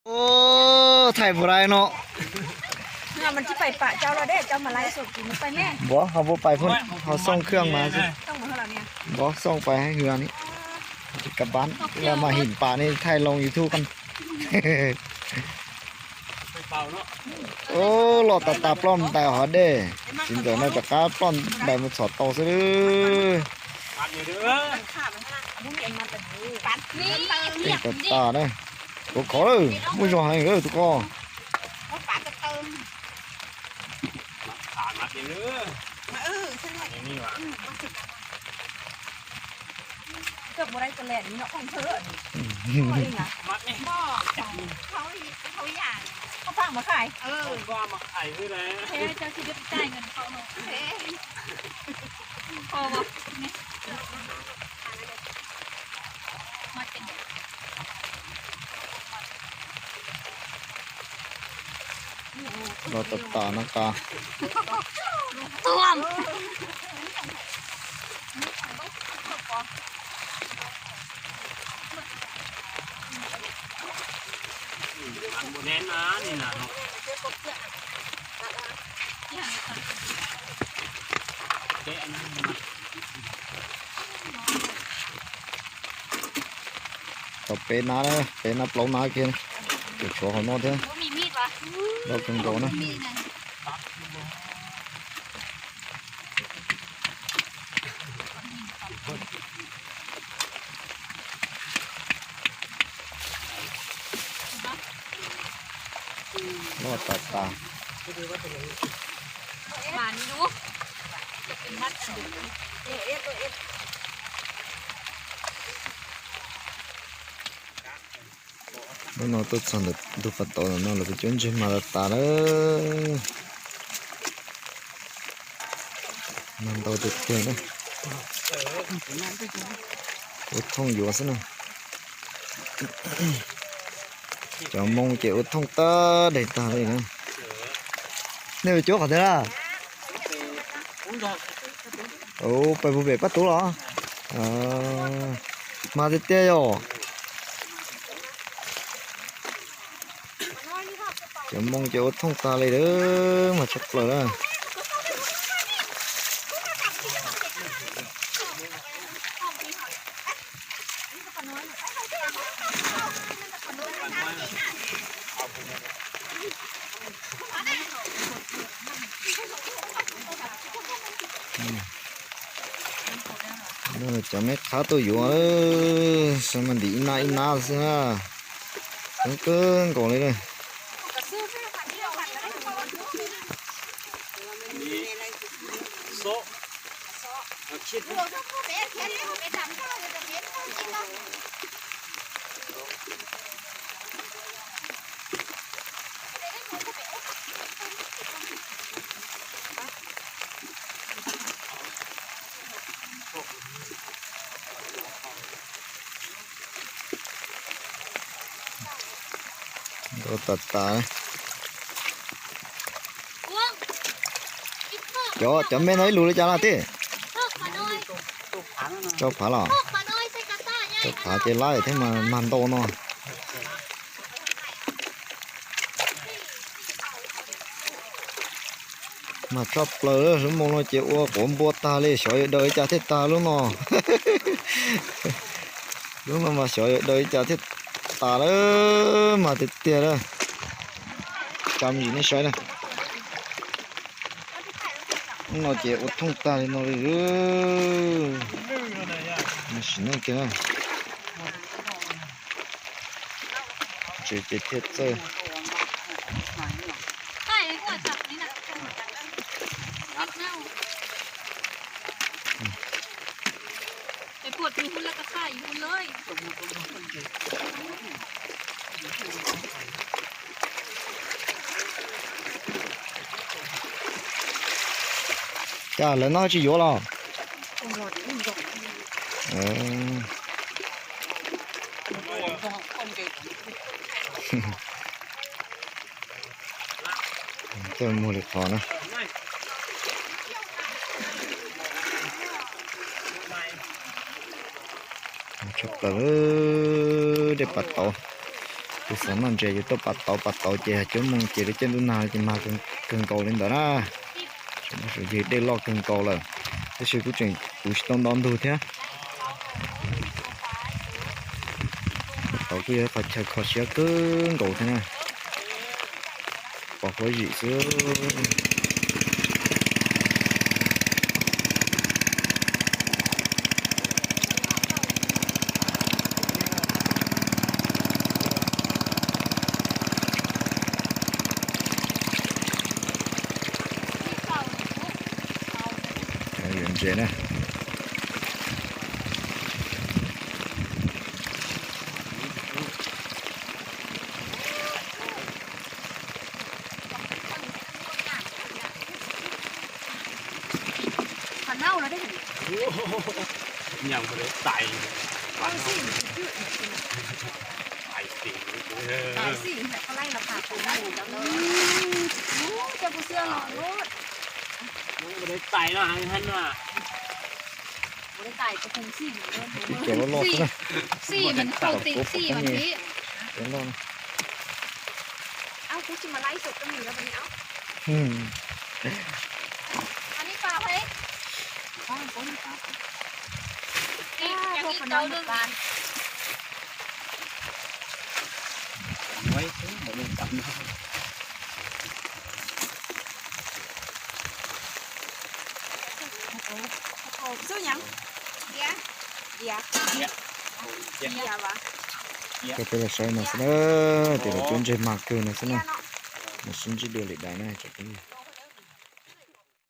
Ua, thaij puas dai no. Npov ho puas pais phun, ho xooj khwj mas. Npov xooj pais hwv ni. Kab pab los mas him pas ne thaij loo YouTube. Ua, loj tas tas ploj ntais hov dej. Txiv ntxawm no rov qab ploj ntais mus txhom tau xwb. Tej tas tas na. Khov khov lawm, muaj zog heev lawm tus ko. Loj tas tas no tas. Tau peb nab, peb nab plaub nab kiag, tseem tshuav qhov no thiab. Loj kawg nkaus na. Loj tas tas. Hnub no tuaj txog ntawm ntug pas tauv ntawm no lawv peb cuab ntseg mas tas tas lawm. Mas ntau tiag tiag na. Ua thooj yuav xwb na. Cov Hmoob ces ua thooj tag deg tag li na. Nej ua cuab qhov twg na? Ua, pais puag pem Paj Tub los? Mas tiag tiag yom. Cov Hmoob ces ua thooj tag li lawm, mas tshaj plaws na. Cov me qhab tuaj yuav, xav mas ntim ib nab ib nab xwb na. Coob kawg nkaus li na. Ntau tas tas. Cov, cov me no ib lus li cas no tij? Rau phav los? Rau phav ces lab thiab mas mag ntau no. Mas tshaj plaws lub moo no ces ua quav npua tag li, xyov yuav daws li cas thiaj tag lub no. Lub no mas xyov yuav daws li cas thiaj tas lawm, mas tiag tiag lawm. Cov me ntsis nej saib na. Lub no ces ua thooj tag li no li. Sim neej kiag na. Tsev ces thiaj txawj. Cas lawv no tsis yuav los? Coj muag li qhov na. Tshaj plaws dej pas tauv. Tus xav noj ntses ces tuaj pam tauv pam tauv ces cuab moos ces lub caij ntuj nag ces mag kawg nkaus li ntawd na. Tseem muaj tus yawg dej loj kawg nkaus lawm, tab sis kuj tseem puv tsis tau ntau ntug thiab. Tauv kuj yog ib qhov chaw kho siab kawg nkaus thiab na. Pom huab zim xwb. Yuav ntses na. Cov loj loj xwb na. Cov loj na. Coj peb los saib no xwb na, tej lawv cuab ntses mag kawg no xwb na. Mus sib ntsib dua lwm daim na tsoom phooj ywg.